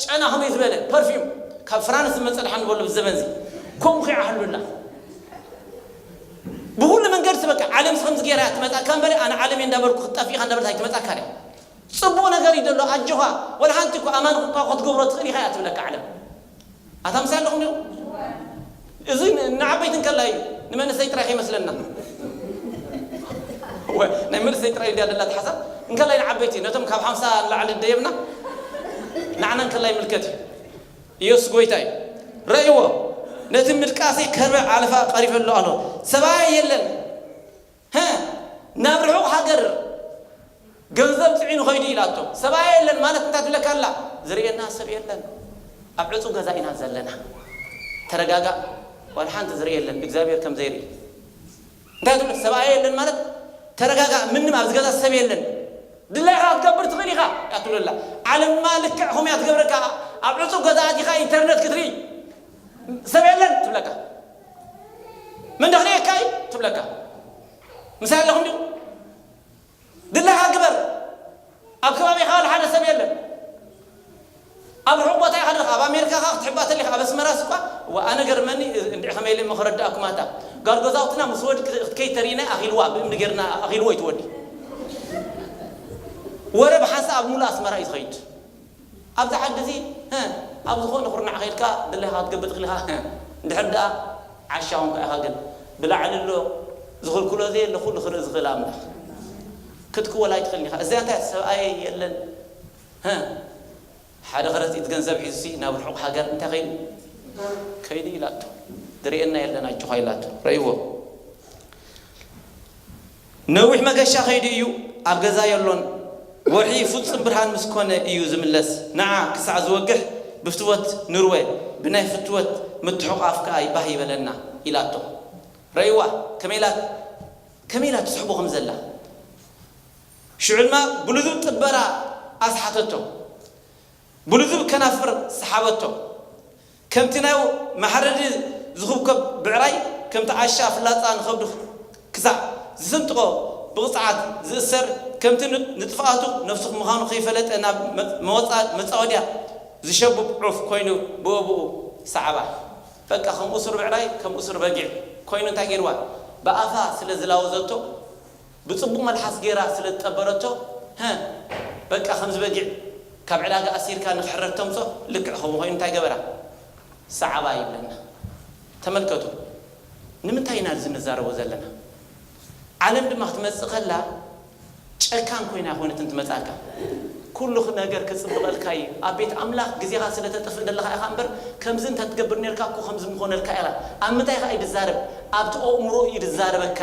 ጨና ከመይ ዝበለ ፐርፊም ካብ ፍራንስ ዝመጸ ድሓን ዝበሎ ብዘበንዚ ከምኡ ከይዓህሉላ። ብኹሉ መንገዲ በቃ ዓለምስ ከምዚ ገይራ እያ ትመጻእካ እምበሪ ኣነ ዓለም እየ እንዳበልኩ ክትጠፍኢኻ እንዳበልካ ኣይትመጻእካን እያ። ጽቡቕ ነገር እዩ ዘሎ ኣጆኻ። ወላ ሓንቲ እኮ ኣማን እኳ ክትገብሮ ትኽእል ኢኻ እያ ትብለካ ዓለም። ኣታ ምሳሌ ኣለኹም ዲኹም? እዚ ን-፣ ንዓበይቲ እንከላ እዩ፣ ንመንእሰይ ጥራይ ከይመስለና። ወ-፣ ናይ መንእሰይ ጥራይ እንድያ ደላ እቲ ሓሳብ። እንከላይ ንዓበይቲ፣ ነቶም ካብ ሓምሳ ንላዕሊ ደየብና፣ ንዓና እንከላይ ይምልከት እዩ። ኢየሱስ ጎይታ እዩ። ረእይዎ። ነቲ ምድቃሰይ ከርበ ዓለፋ ቀሪፈ ኣሎ ኣሎ። ሰብኣይ የለን። ሀ፣ ናብ ርሑቕ ሃገር ገንዘብ ጽዒኑ ኸይዱ ኢላቶ። ሰብኣይ የለን ማለት እንታይ ትብለካ ኣላ? ዝርእየና ሰብ የለን። ኣብ ዕጹው ገዛ ኢና ዘለና። ተረጋጋእ። ዋላ ሓንቲ ዝርኢ የለን፣ እግዚኣብሔር ከም ዘይርኢ። እንታይ ትብሎ? ሰብኣይ የለን ማለት ተረጋጋእ፣ ምንም ኣብዚ ገዛ ሰብ የለን። ድላይኻ ክትገብር ትኽእል ኢኻ እያ ትብለላ። ዓለምማ ልክዕ ከምኡ እያ ትገብረካ። ኣብ ዕጹው ገዛ ኣቲኻ ኢንተርነት ክትርኢ ሰብ የለን ትብለካ። መን ደኽልየካ እዩ ትብለካ። ምሳይ ኣለኹም ድዩ? ድላኻ ግበር። ኣብ ከባቢኻ ዋላ ሓደ ሰብ የለን። ኣብ ርሑቕ ቦታ ኢኻ ዘለኻ፣ ኣብ ኣሜሪካ ኸኣ ክትሕባ ተሊኻ፣ ኣብ ኣስመራስ እኳ፣ ዋ፣ ኣነ ገርመኒ፣ እንድዒ ከመይ ኢለ እሞ ክረድኣኩም ኣታ። ጓል ገዛውትና ምስ ወዲ ክትከይድ ተሪእና ኣኺልዋ፣ ብእምኒ ጌርና ኣኺልዎ እዩ እቲ ወዲ። ወረ ብሓንሳእ ኣብ ሙሉእ ኣስመራ እዩ ዝኸይድ። ኣብዚ ዓዲ እዚ፣ ሀ፣ ኣብ ዝኾነ ኩርናዕ ከይድካ፣ ድላኻ ክትገብር ትኽእል ኢኻ፣ ሀ፣ እንድሕር ደኣ ዓሻ ኹንካ ኢኻ ግን፣ ብላዕሊ ኣሎ፣ ዝኽልክሎ ዘየለ፣ ኩሉ ክርኢ ዝኽእል ኣምላኽ። ክትክወል ኣይትኽእልን ኢኻ። እዚኣ እንታይ ሰብኣይ የለን፣ ሀ፣ ሓደ ከረጢት ገንዘብ ሒዙሲ ናብ ርሑቕ ሃገር እንታይ ከይዱ? ከይዱ ኢላቶ። ዝርእየና የለን ኣጆኻ ኢላቶ። ረእይዎ። ነዊሕ መገሻ ከይዱ እዩ፣ ኣብ ገዛ የሎን። ወርሒ ፍጹም ብርሃን ምስ ኮነ እዩ ዝምለስ። ንዓ ክሳዕ ዝወግሕ ብፍትወት ንርወ፣ ብናይ ፍትወት ምትሕቋፍ ከኣ ባህ ይበለና ኢላቶ። ረእይዋ ከመይ ኢላ፣ ከመይ ኢላ ትስሕቦ ከም ዘላ። ሽዑ ድማ ብልዙብ ጥበራ ኣስሓተቶ። ብልዙብ ከናፍር ሰሓበቶ። ከምቲ ናይ መሓረዲ ዝኹብከብ ብዕራይ፣ ከምቲ ዓሻ ፍላጻ ንኸብዱ ክሳዕ ዝስንጥቖ ብቕጽዓት ዝእሰር፣ ከምቲ ን-፣ ንጥፍኣቱ ነፍሱ ምዃኑ ከይፈለጠ ናብ መ-፣ መወጻ-፣ መጻወድያ ዝሸብብ ዑፍ ኮይኑ ብእብኡ ሰዓባ። በቃ ከም እሱር ብዕራይ፣ ከም እሱር በጊዕ ኮይኑ እንታይ ገይርዋ? ብኣፋ ስለ ዝላወዘቶ፣ ብጽቡቕ መልሓስ ገይራ ስለ ዝጠበረቶ፣ ሀ፣ በቃ ከምዚ በጊዕ ካብ ዕዳጋ ኣሲርካ ንኽሕረድ ተምጾ ልክዕ ከምኡ ኮይኑ እንታይ ገበራ? ሰዓባ ይብለና። ተመልከቱ፣ ንምንታይ ኢና እዚ ንዛረቦ ዘለና? ዓለም ድማ ክትመጽእ ከላ ጨካን ኮይና ኣይኮነትን ትመጻካ። ኩሉ ነገር ክጽብቐልካ እዩ። ኣብ ቤት ኣምላኽ ግዜኻ ስለ ተጥፍእ ዘለኻ ኢኻ እምበር፣ ከምዚ እንተ ትገብር ኔርካ እኮ ከምዚ ምኾነልካ ኢኻ። ኣብ ምንታይ ኢኻ እዩ ዝዛረብ? ኣብቲ ኣእምሮ እዩ ዝዛረበካ።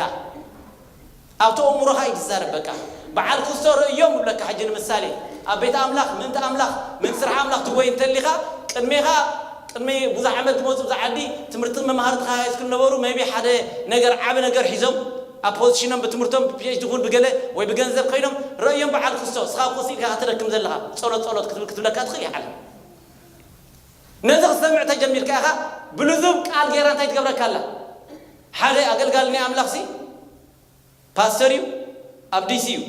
ኣብቲ ኣእምሮኻ እዩ ዝዛረብ። በቃ በዓል ክስቶ ርእዮም ይብለካ። ሕጂ ንምሳሌ ኣብ ቤት ኣምላኽ ምእንቲ ኣምላኽ ምእንቲ ስራሕ ኣምላኽ ትጎይ እንተሊኻ ቅድሜኻ ቅድሚ ብዙሕ ዓመት ዝመፁ ብዛ ዓዲ ትምህርትን መምሃርትኻ ሃይስኩል ነበሩ maybe ሓደ ነገር ዓቢ ነገር ሒዞም ኣብ ፖዚሽኖም ብትምህርቶም ብፒኤችዲ ይኹን ብገለ ወይ ብገንዘብ ኮይኖም ርእዮም በዓል ክስቶ እስኻ እኮ ስኢልካ ክትደክም ዘለኻ ጸሎት ጸሎት ክትብል ክትብለካ ትኽእል እያ ዓለም። ነዚ ክትሰምዕ ተጀሚርካ ኢኻ ብልዙብ ቃል ገይራ እንታይ ትገብረካ ኣላ? ሓደ ኣገልጋሊ ናይ ኣምላኽሲ ፓስተር እዩ፣ ኣብ ዲሲ እዩ፣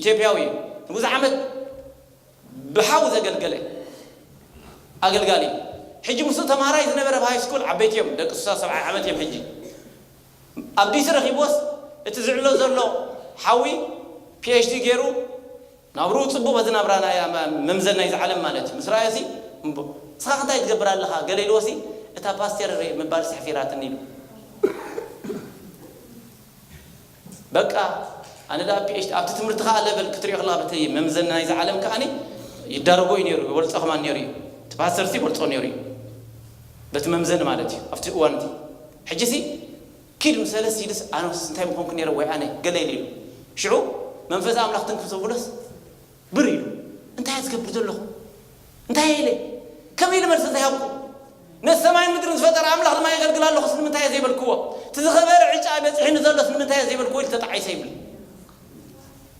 ኢትዮጵያዊ እዩ። ንብዙሕ ዓመት ብሓው ዘገልገለ ኣገልጋሊ እዩ። ሕጂ ምስኡ ተማሃራይ ዝነበረ ኣብ ሃይ ስኩል ዓበይቲ እዮም፣ ደቂ ስሳ ሰብዓ ዓመት እዮም ሕጂ። ኣብ ዲሲ ረኺብዎስ እቲ ዝዕሎ ዘሎ ሓዊ ፒኤችዲ ገይሩ ናብርኡ ጽቡቕ በዚ ናብራ ናይ መምዘን ናይዚ ዓለም ማለት እዩ። ምስ ረኣዮሲ እምቦ፣ ንስኻ እንታይ ትገብር ኣለኻ? ገለ ኢልዎሲ እታ ፓስተር ምባል ስሕፊራትኒ ኢሉ። በቃ ኣነ ደኣ ፒኤችዲ ኣብቲ ትምህርቲ ከኣ ለቨል ክትሪኦ ከለኻ በቲ መምዘን ናይዚ ዓለም ከኣ ይዳረጎ እዩ ነይሩ፣ ይበልጾ ከማን ነይሩ እዩ። እቲ ፓስተርሲ ይበልጾ ነይሩ እዩ በቲ መምዘኒ ማለት እዩ ኣብቲ እዋን እቲ። ሕጂሲ ኪድ ምስ በለስ ኢሉስ ኣነስ እንታይ ምኾንኩ ነይረ ወይ ኣነ ገለ ኢሉ ኢሉ። ሽዑ መንፈስ ኣምላኽ ትንክፍ ዘብሎስ ብር ኢሉ እንታይ እየ ዝገብር ዘለኹ? እንታይ እየ ኢለ? ከመይ ኢለ መልሲ ዘይሃብኩ? ነቲ ሰማይን ምድርን ዝፈጠረ ኣምላኽ ድማ የገልግል ኣለኹስ ንምንታይ እየ ዘይበልክዎ? እቲ ዝኸበረ ዕጫ በፂሑኒ ዘሎስ ንምንታይ እየ ዘይበልክዎ ኢሉ ተጣዒሰ ይብል።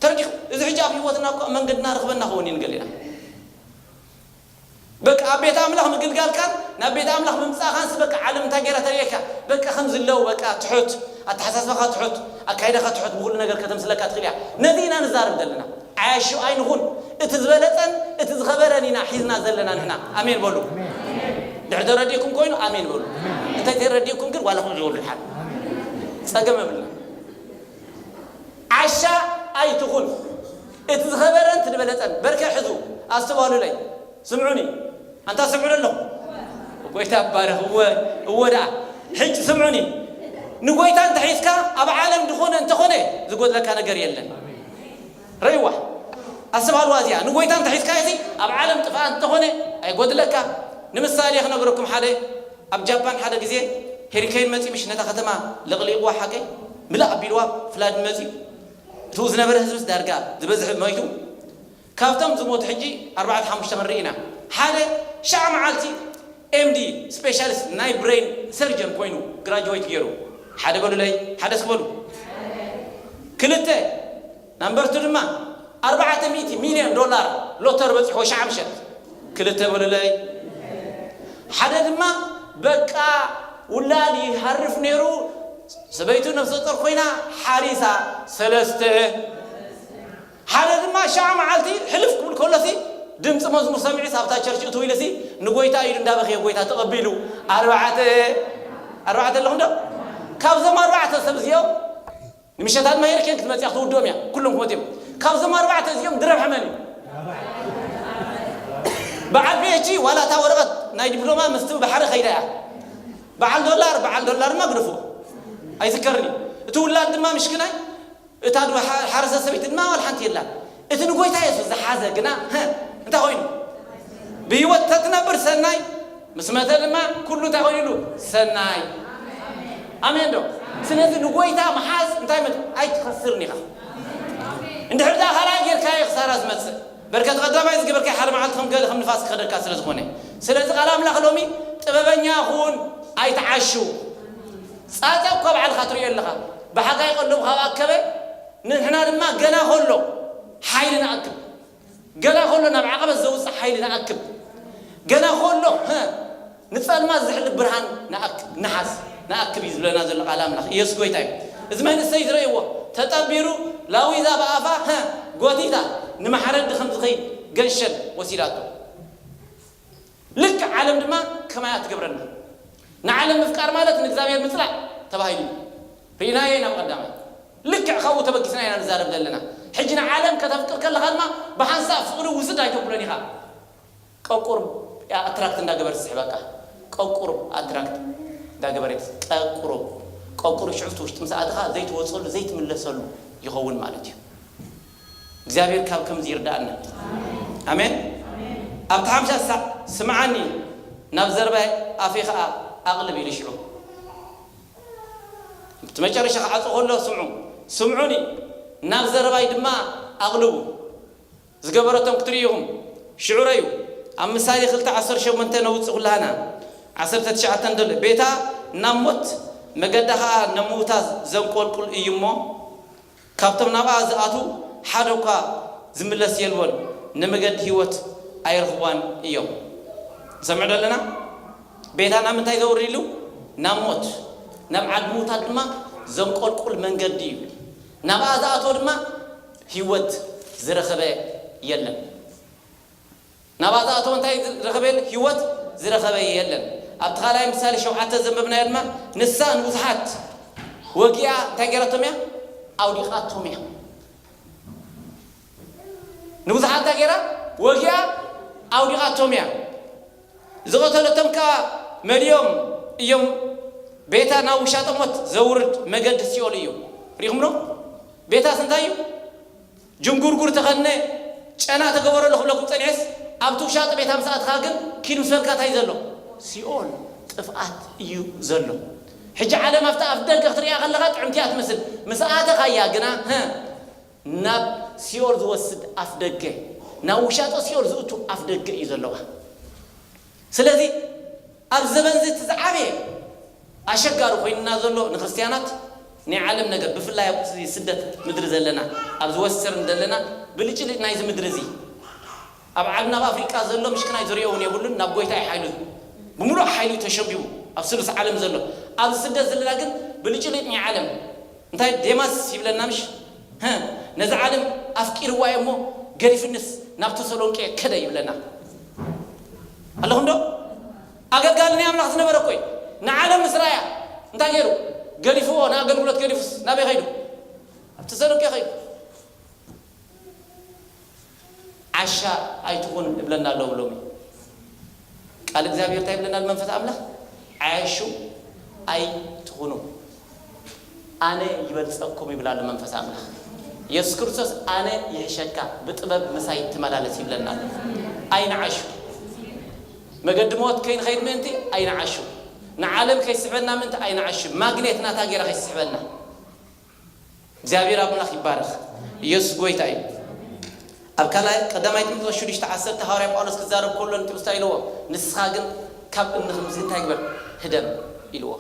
ተረዲኹ? እዚ ሕጂ ኣብ ህይወትና እኮ ኣብ መንገድና ርኽበና ክኸውን እዩ ንገሊና። በቃ ኣብ ቤት ኣምላኽ ምግልጋልካን ናብ ቤት ኣምላኽ ምምጻእኻንስ በቃ ዓለም እንታይ ገይራ ተርእየካ? በቃ ከም ዝለው በቃ ትሑት ኣተሓሳስባኻ ትሑት ኣካይዳኻ ትሑት ብኹሉ ነገር ከተምስለካ ትኽእል እያ። ነዚ ኢና ንዛረብ ዘለና። ዓያሹ ኣይንኹን። እቲ ዝበለጸን እቲ ዝኸበረን ኢና ሒዝና ዘለና ንሕና። ኣሜን በሉ። ድሕሪ ተረዲእኩም ኮይኑ ኣሜን በሉ። እንተይተረዲእኩም ግን ዋላኹም ዝበሉ ይሓል። ጸገም የብልና። ዓሻ ኣይትኹን። እቲ ዝኸበረን እቲ ዝበለጸን በርከ ሕዙ ኣስተውሃሉለይ። ስምዑኒ ኣንታ ስምዑኒ ኣለኹ። ጎይታ ይባረኽ። እወ እወ ደኣ ሕጂ ስምዑኒ። ንጎይታ እንተሒዝካ ኣብ ዓለም ዝኾነ እንተኾነ ዝጎድለካ ነገር የለን። ረይዋ ኣስተብሃልዋ እዚኣ ንጎይታ እንተሒዝካ እዚ ኣብ ዓለም ጥፍኣት እንተኾነ ኣይጎድለካ። ንምሳሌ ክነግረኩም ሓደ ኣብ ጃፓን ሓደ ግዜ ሄሪኬን መጺኡ፣ ምሽ ነታ ከተማ ለቕሊቕዋ፣ ሓቀይ ምልእ ኣቢልዋ፣ ፍላድ መጺኡ፣ እቱ ዝነበረ ህዝብስ ዳርጋ ዝበዝሕ ሞይቱ። ካብቶም ዝሞቱ ሕጂ ኣርባዕተ ሓሙሽተ ክንርኢ ኢና። ሓደ ሻዕ መዓልቲ ኤምዲ፣ ስፔሻሊስት ናይ ብሬን ሰርጀን ኮይኑ ግራጅዌት ገይሩ። ሓደ በሉለይ፣ ሓደ እስኪ በሉ። ክልተ ናምበርቱ ድማ ኣርባዕተ ሚእቲ ሚልዮን ዶላር ሎተር በፂሖ ሻዕ ምሸት። ክልተ በሉለይ። ሓደ ድማ በቃ ውላድ ይሃርፍ ነይሩ፣ ሰበይቱ ነፍሰ ጡር ኮይና ሓሪሳ። ሰለስተ። ሓደ ድማ ሻዕ መዓልቲ ሕልፍ ክብል ከሎሲ ድምፂ መዝሙር ሰሚዑስ ኣብታ ቸርች እትው ኢሉሲ ንጎይታ ኢዱ እንዳበኸየ ጎይታ ተቐቢሉ። ኣርባዕተ። ኣርባዕተ ኣለኹም ዶ? ካብዞም ኣርባዕተ ሰብ እዚኦም ንምሸት ድማ ሄርኬን ክትመፅያ ክትውድኦም እያ። ኩሎም ክመፅኦም። ካብዞም ኣርባዕተ እዚኦም ድረብሐ መን እዩ? በዓል ፒኤችዲ ዋላ እታ ወረቐት ናይ ዲፕሎማ ምስቲ ባሕሪ ከይዳ እያ። በዓል ዶላር፣ በዓል ዶላር ድማ ግደፍዎ። ኣይዝከርን እዩ። እቲ ውላድ ድማ ምሽክናይ፣ እታ ድሮ ሓ-፣ ሓረሰ ሰበይቲ ድማ ዋላ ሓንቲ የላን። እቲ ንጎይታ የሱስ ዝሓዘ ግና፣ ህ፣ እንታይ ኮይኑ? ብህይወት ተትነብር ሰናይ፣ ምስ መተ ድማ ኩሉ እንታይ ኮይኑሉ? ሰናይ። ኣሜን ዶ? ስለዚ ንጎይታ ምሓዝ እንታይ መት-፣ ኣይትኸስርን ኢኻ። እንድሕር ደኣ ካልኣይ ጌርካዮ ክሳራ ዝመጽእ። በርከት ቀዳማይ ዝገበርካዮ ሓደ መዓልቲ ከም ገለ ከም ንፋስ ክኸደካ ስለ ዝኾነ። ስለዚ ቃል ኣምላኽ ሎሚ ጥበበኛ ኩን፣ ኣይትዓሹ። ጻጸ እኮ ባዕልኻ ትርእዮ ኣለኻ። ብሓጋይ ቀለቡ ካብ ኣከበ፣ ንሕና ድማ ገና ከሎ ሓይሊ ንኣክብ። ገና ከሎ ናብ ዓቐበት ዘውጽእ ሓይሊ ንኣክብ። ገና ከሎ፣ ህ፣ ንጸልማት ዝሕልፍ ብርሃን ንኣክ-፣ ንሓዝ፣ ንኣክብ እዩ ዝብለና ዘሎ ቃል ኣምላኽ። ኢየሱስ ጎይታ እዩ። እዚ መንእሰይ ዝረእይዎ ተጠቢሩ፣ ላዊዛ ብኣፋ፣ ህ፣ ጎቲታ፣ ንመሓረዲ ከም ዝኸይድ ገንሸል ወሲዳቶ። ልክዕ ዓለም ድማ ከማያ ትገብረና። ንዓለም ምፍቃር ማለት ንእግዚኣብሔር ምጽላእ ተባሂሉ እዩ። ርኢናዮ ኢና ብቐዳማይ። ልክዕ ካብኡ ተበጊስና ኢና ንዛረብ ዘለና። ሕጂ ንዓለም ከተፍቅር ከለኻ ድማ ብሓንሳብ ፍቕሪ ውስድ ኣይተብሎን ኢኻ። ቀቁር ኣትራክት እንዳገበረት ትስሕበካ። ቀቁር ኣትራክት እንዳገበረት፣ ቀቁር፣ ቀቁር ሽዑ ውሽጢ ምስ ኣተኻ ዘይትወጸሉ፣ ዘይትምለሰሉ ይኸውን ማለት እዩ። እግዚኣብሔር ካብ ከምዚ ይርዳእና። ኣሜን። ኣብቲ ሓምሻ ሳዕ ስምዓኒ፣ ናብ ዘረባይ ኣፌ ኸዓ ኣቕልብ ኢሉ ሽዑ። እቲ መጨረሻ ክዓጾ ከሎ ስምዑ፣ ስምዑኒ፣ ናብ ዘረባይ ድማ ኣቕልቡ። ዝገበረቶም ክትርእዩ ኢኹም። ሽዑ ረዩ። ኣብ ምሳሌ ክልተ ዓሰርተ ሸሞንተ ነውጽእ ኩላህና። ዓሰርተ ትሽዓተ ንደሎ። ቤታ ናብ ሞት፣ መገዳ ኸዓ ነምውታ ዘንቆልቁል እዩ እሞ፣ ካብቶም ናብኣ ዝኣትዉ ሓደ እኳ ዝምለስ የልቦን፣ ንመገዲ ህይወት ኣይረኽብዋን እዮም። ንሰምዕ ዶ ኣለና? ቤታ ናብ ምንታይ ዘውርድ ኢሉ? ናብ ሞት፣ ናብ ዓዲ ምውታት ድማ ዘንቆልቁል መንገዲ እዩ። ናብኣ ዝኣተወ ድማ ህይወት ዝረኸበ የለን። ናብኣ ዝኣተወ እንታይ ዝረኸበ የለን? ህይወት ዝረኸበ የለን። ኣብቲ ካልኣይ ምሳሌ ሸውዓተ ዘንበብናዮ ድማ፣ ንሳ ንብዙሓት ወጊኣ እንታይ ገይራቶም እያ? ኣውዲቓቶም እያ። ንብዙሓት እንታይ ገይራ? ወጊኣ ኣውዲቓቶም እያ። ዝቐተለቶም ከኣ መሊኦም እዮም። ቤታ ናብ ውሻጠ ሞት ዘውርድ መገዲ ሲኦል እዩ። ርኢኹምዶ? ቤታስ እንታይ እዩ? ጅንጉርጉር ተኸነ፣ ጨና ተገበረሉ ክብለኩም ጸኒሐስ፣ ኣብቲ ውሻጠ ቤታ ምስ ኣትኻ ግን ኪድ ምስ በልካ እንታይ ዘሎ? ሲኦል፣ ጥፍኣት እዩ ዘሎ። ሕጂ ዓለም ኣብቲ ኣፍ ደገ ክትሪኣ ከለኻ ጥዕምቲ እያ ትመስል። ምስ ኣተኻያ ግና፣ ህ፣ ናብ ሲኦል ዝወስድ ኣፍ ደገ፣ ናብ ውሻጠ ሲኦል ዝእቱ ኣፍ ደገ እዩ ዘለዋ። ስለዚ ኣብዚ ዘበን እዚ እቲ ዝዓበየ ኣሸጋሪ ኮይንና ዘሎ ንክርስትያናት ናይ ዓለም ነገር፣ ብፍላይ ኣብ ስደት ምድሪ ዘለና፣ ኣብዚ ወስተርን ዘለና ብልጭልጭ ናይዚ ምድሪ እዚ፣ ኣብ ዓድና ኣብ ኣፍሪቃ ዘሎ ምሽክናይ ዝሪኦ እውን የብሉን፣ ናብ ጎይታ እዩ ሓይሉ፣ ብምሉእ ሓይሉ ተሸቢቡ ኣብ ስሉስ ዓለም ዘሎ። ኣብዚ ስደት ዘለና ግን ብልጭልጭ ናይ ዓለም እንታይ ዴማስ ይብለና ምሽ? ህ፣ ነዚ ዓለም ኣፍቂርዋ እየ እሞ ገዲፍንስ ናብ ተሰሎንቄ ከደ ይብለና። ኣለኹም ዶ? ኣገልጋሊ ናይ ኣምላኽ ዝነበረ እኮ እዩ። ንዓለም ምስ ረኣያ እንታይ ገይሩ? ገዲፍዎ፣ ንኣገልግሎት ገዲፉስ ናበይ ከይዱ? ኣብ ተሰሎንቄ ከይዱ። ዓሻ ኣይትኹን እብለና ኣለዉ ሎሚ። ቃል እግዚኣብሔር እንታይ ይብለና ኣሎ መንፈስ ኣምላኽ? ዓያሹ ኣይትኹኑ፣ ኣነ ይበልጸኩም ይብል ኣሎ መንፈስ ኣምላኽ። የሱስ ክርስቶስ ኣነ ይሕሸካ፣ ብጥበብ ምሳይ ትመላለስ ይብለና ኣሎ። ኣይንዓሹ። መገዲ ሞት ከይንኸይድ ምእንቲ ኣይንዓሹ። ንዓለም ከይስሕበና ምእንቲ ኣይንዓሽብ፣ ማግኔት ናታ ጌራ ከይስሕበና። እግዚኣብሔር ኣምላኽ ይባረኽ። ኢየሱስ ጎይታ እዩ። ኣብ ካልኣይ፣ ቀዳማይ ጢሞቴዎስ ሽዱሽተ ዓሰርተ፣ ሃዋርያ ጳውሎስ ክዛረብ ከሎ ንጢሞቴዎስ እንታይ ኢልዎ? ንስኻ ግን ካብ እምኒ ከምዚ እንታይ ግበር? ህደም ኢልዎ።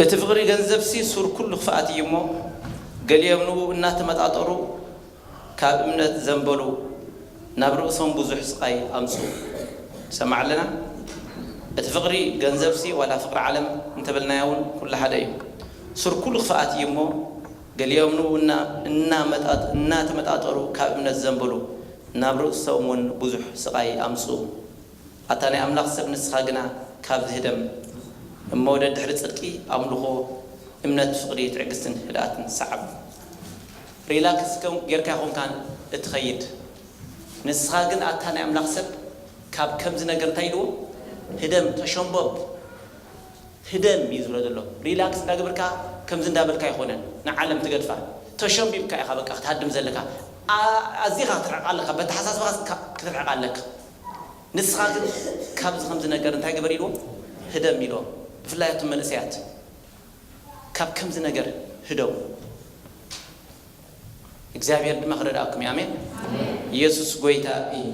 እቲ ፍቕሪ ገንዘብሲ ሱር ኩሉ ክፍኣት እዩ እሞ፣ ገሊኦም ንኡ እናተመጣጠሩ ካብ እምነት ዘንበሉ፣ ናብ ርእሶም ብዙሕ ስቓይ ኣምጽኡ። ሰማዕ ኣለና። እቲ ፍቕሪ ገንዘብሲ ዋላ ፍቕሪ ዓለም እንተበልናዮ እውን ኩሉ ሓደ እዩ። ሱር ኩሉ ክፍኣት እዩ እሞ፣ ገሊኦም ንኡ እና-፣ እናመጣጥ-፣ እናተመጣጠሩ ካብ እምነት ዘንበሉ፣ ናብ ርእሶም እውን ብዙሕ ስቓይ ኣምጽኡ። ኣታ ናይ ኣምላኽ ሰብ፣ ንስኻ ግና ካብዚ ህደም እሞ፣ ደድሕሪ ጽድቂ ኣምልኾ፣ እምነት፣ ፍቕሪ፣ ትዕግስትን ህድኣትን ሰዓብ። ሪላክስ ከም ጌርካ ይኾንካን እትኸይድ። ንስኻ ግን ኣታ ናይ ኣምላኽ ሰብ፣ ካብ ከምዚ ነገር እንታይ ኢልዎ? ህደም፣ ተሸምቦብ፣ ህደም እዩ ዝብሎ ዘሎ። ሪላክስ እንዳገበርካ ከምዚ እንዳበልካ ኣይኮነን ንዓለም ትገድፋ። ተሸምቢብካ ኢኻ በቃ ክትሃድም ዘለካ። ኣ-፣ ኣዚኻ ክትርሕቕ ኣለካ፣ በተሓሳስባኻ ክትርሕቕ ኣለካ። ንስኻ ግን ካብዚ ከምዚ ነገር እንታይ ግበር ኢልዎ? ህደም ኢልዎ። ብፍላይ ኣቱም መንእሰያት ካብ ከምዚ ነገር ህደሙ። እግዚኣብሔር ድማ ክረድኣኩም እዩ። ኣሜን። ኢየሱስ ጎይታ እዩ።